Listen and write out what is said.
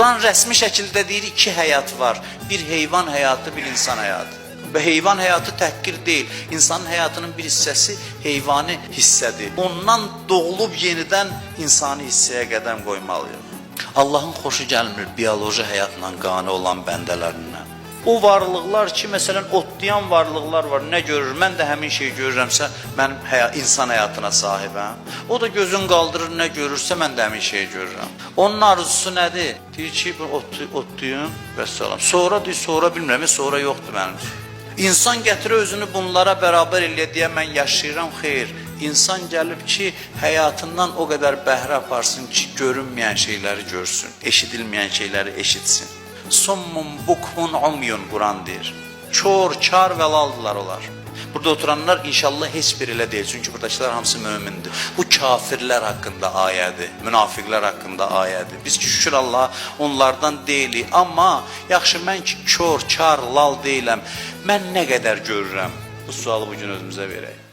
Quran rəsmi şəkildə deyir iki həyat var. Bir heyvan həyatı, bir insan həyatı. Və heyvan həyatı təhqir deyil. İnsanın həyatının bir hissəsi heyvani hissədir. Ondan doğulub yenidən insani hissəyə qədəm qoymalıyıq. Allahın xoşu gəlmir bioloji həyatla qane olan bəndələrindən. O varlıqlar ki, məsələn, otlayan varlıqlar var, nə görür? Mən də həmin şeyi görürəmsə, mənim insan həyatına sahibəm. O da gözün qaldırır, nə görürsə, mən də həmin şeyi görürəm. Onun arzusu nədir? Deyir ki, bu otlayım, vəssalam. Sonra deyir, sonra bilmirəm, sonra yoxdur mənim üçün. İnsan gətirir özünü bunlara bərabər eləyə deyə mən yaşayıram, xeyr. İnsan gəlib ki, həyatından o qədər bəhrə aparsın ki, görünməyən şeyləri görsün, eşidilməyən şeyləri eşitsin. Summun bukmun umyun Quran deyir. Kor, kar və laldılar onlar. Burada oturanlar inşallah heç biri elə deyil. Çünki buradakılar hamısı mömindir. Bu kafirlər haqqında ayədir, münafiqlər haqqında ayədir. Biz ki şükür Allaha onlardan deyilik. Amma yaxşı mən ki kor, kar, lal deyiləm. Mən nə qədər görürəm? Bu sualı bu gün özümüzə verək.